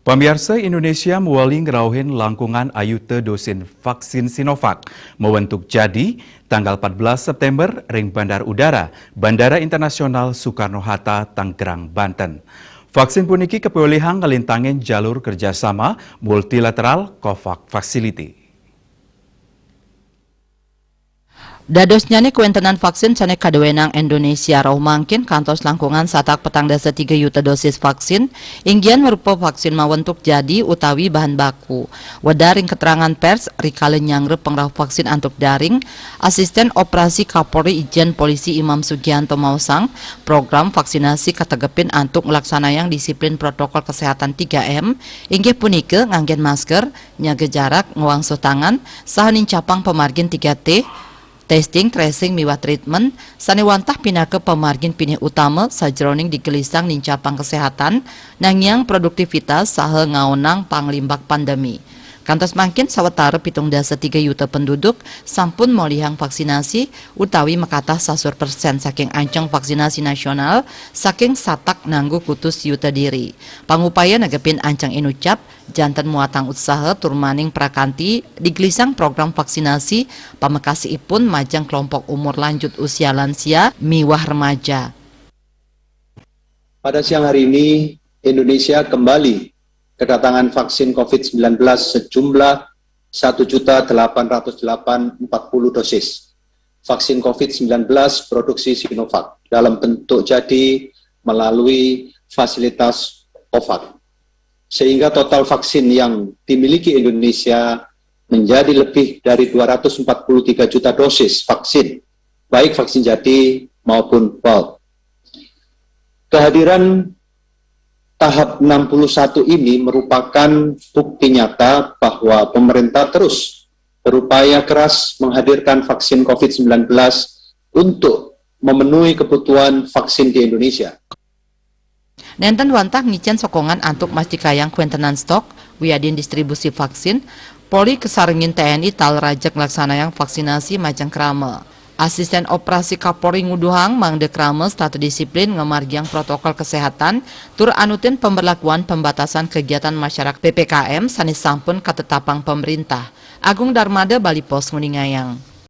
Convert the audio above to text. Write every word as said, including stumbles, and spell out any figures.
Pamiarsa, Indonesia muali ngrauhin langkungan ayuta dosin vaksin Sinovac mawentuk jadi tanggal empat belas September ring Bandar Udara Bandara Internasional Soekarno-Hatta, Tangerang, Banten. Vaksin puniki kapiwelihang nglintangin jalur kerjasama multilateral COVAX Facility. Dadosnyane kawéntenan vaksin sane kaduénang Indonesia rauh mangkin kantos langkungan satak petang dasa tiga yuta dosis vaksin, inggihan marupa vaksin mawentuk jadi utawi bahan baku. Weda ring keterangan pers rikala nyanggra pangrauh vaksin antuk daring, Asisten Operasi Kapolri Ijen Polisi Imam Sugianto maosang, program vaksinasi kategepin antuk nglaksanayang disiplin protokol kesehatan tiga M, inggih punika nganggen masker, nyaga jarak, ngwangsuh tangan, saha nincapang pamargin tiga T, testing, tracing, miwah treatment, sane wantah pinaka pamargin pinih utama sajroning digelisang nincapang kesehatan, nangiang produktivitas saha ngaonang panglimbak pandemi. Kantos mangkin sawatara pitung dasa tiga yuta penduduk sampun molihang vaksinasi utawi makatah sasur persen saking anceng vaksinasi nasional saking satak nanggu kutus yuta diri. Pangupaya negepin anceng inucap, janten muatang utsaha tur maning prakanti digelisang program vaksinasi pamekasipun majeng kelompok umur lanjut usia lansia miwah remaja. Pada siang hari ini, Indonesia kembali kedatangan vaksin covid sembilan belas sejumlah satu juta delapan ratus delapan empat puluh dosis. Vaksin covid sembilan belas produksi Sinovac dalam bentuk jadi melalui fasilitas COVAX. Sehingga total vaksin yang dimiliki Indonesia menjadi lebih dari dua ratus empat puluh tiga juta dosis vaksin, baik vaksin jadi maupun bulk. Kehadiran tahap enam puluh satu ini merupakan bukti nyata bahwa pemerintah terus berupaya keras menghadirkan vaksin covid sembilan belas untuk memenuhi kebutuhan vaksin di Indonesia. Nenten wantah ngicen sokongan antuk mastikayang kawéntenan stok wiadin distribusi vaksin, Polri kasarengin T N I taler ajeg nglaksanayang vaksinasi majeng krama. Asisten Operasi Kapolri nguduhang mangda krama setata disiplin ngamargiang protokol kesehatan tur anutin pemberlakuan pembatasan kegiatan masyarakat P P K M sane sampun katetapang pemerintah. Agung Darmada, Bali Post, nguningayang.